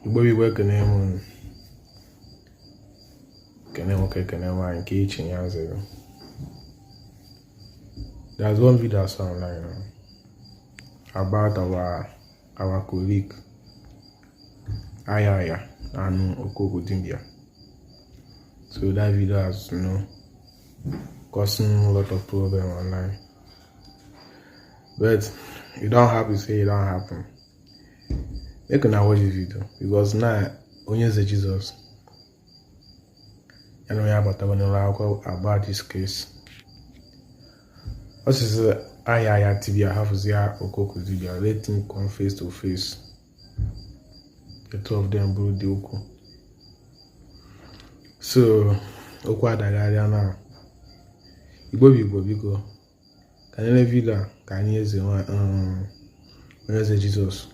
Igbo bụ Igbo, ekene m unu. Kene nwoke, kene nwaanyị, nke iche ya zere. There's one video I saw online now about our colleague Ayaya and Okoko Dibia. So that video has causing a lot of problem online. But it don't happen, say it don't happen. Make una watch this video because now Onye Eze Jesus ya na onye agbatago n'ụlọ akwụkwọ about this case. Ọ sịsị Ayaya dibia hafụzi Okoko Dibia, let him come face to face. The two of them bụrụ dị okwu. So okwu adagharịa na Igbo bụ Igbo, biko ka anyị lee video a ka anyị eze Onye Eze Jizọs.